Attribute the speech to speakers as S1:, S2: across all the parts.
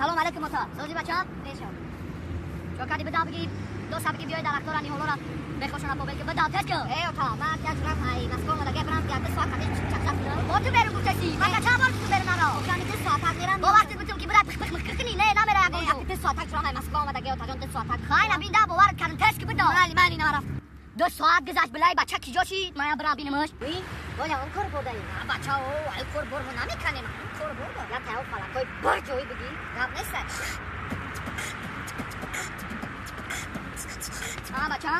S1: Салом алейкум ата. Созӣ бача? Пешам. Чо кардӣ буда бигӣ? Ду сабки биёй дарахтора ниҳолора бехошона побел ки буда тез ку. Эй ата, ман як ҷурам ай Москва омада гап брам як ду соат қадим чақчақ кунам. Бо ту берун гуфтасӣ. Ман чанд бор ту берун наро. Охирами ду соат мерам. Бо вақти гуфтам ки буда пих пих мих кунӣ, не намера ягон ҷо. Ду соат ҷурам ай Москва омада гап ата ҷон ду соат. Хай набин да бовар кардам тез ки буда. Мали мали нарафт. Ду соат гузашт билай бача киҷо шид? Ман брам бинамаш. Оля он кор бурдаи. Бача о, ай кор бур мо намеканем. Он кор бурда. Я таё фалакой бар ҷой бигӣ. Гап нест. А бача,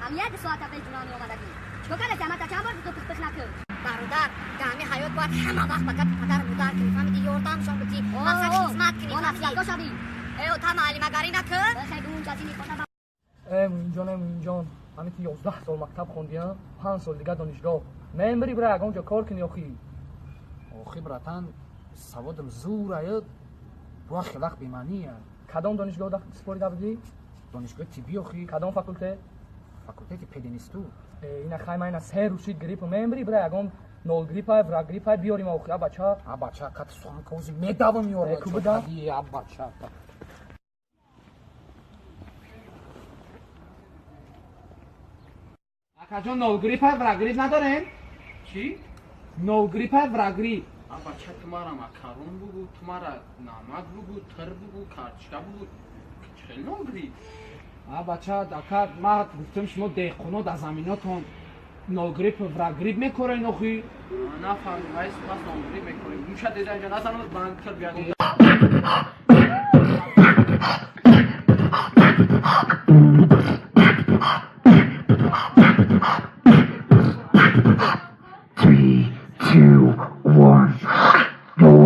S1: ҳам як соат пеш ҷурами омадагӣ. Чикор кардасӣ? Ама та чанд бор ту пих пих накун? Бародар, дар ҳамин ҳаёт бояд ҳама вақт ба гапи падару модар кунӣ, фаҳмидӣ? Ёрдамшон бикӣ, мақсад хизмат кунӣ. Мо насиҳатдор шавӣ. Э, ота маълимагарӣ накун. Хай гум ҷазини хона.
S2: Э, Муинҷон, э, Муинҷон, ҳамин ки 11 сол мактаб хондиам, 5 сол дига донишгоҳ. Мембири бира ягон ҷо кор кунӣ охи.
S3: Охи братан, саводам зур ая, буа хелах бемаъния.
S2: Кадом донишгоҳ супорида будӣ?
S3: Донишгоҳи тиббӣ охи.
S2: Кадом факултет?
S3: Факултети пединститут.
S2: Э, ина хай ман ина се рӯз шид грипп мембири бира ягон нол гриппай, враг гриппай биёрим охи, а бача.
S3: А бача, кат сухан кози медавам ёр.
S2: Э, ку буда?
S3: А бача. Акаҷон, нол гриппай, враг грипп надорем?
S4: Чӣ?
S3: Нол гриппай, враг грипп.
S4: А бача, ту мара макарон бугу, ту мара намак бугу, тир бугу, картошка бугу. Чӣ хел нол грипп?
S3: А бача, ака, ма гуфтам шумо деҳқоно дар заминотон нол грипп, враг грипп мекорен охи.
S4: Нафаҳмидам, ай пас нол грипп мекорем. Муша деда инҷа назанад, ман тир биягон.
S5: Three, two, one, go.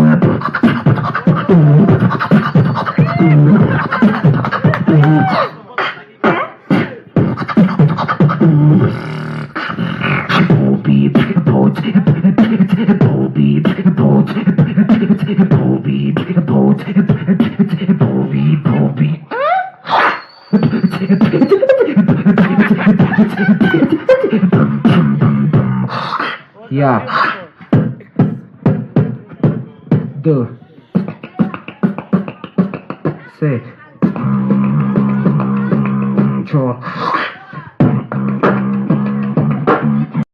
S5: Як, ду, се, чор.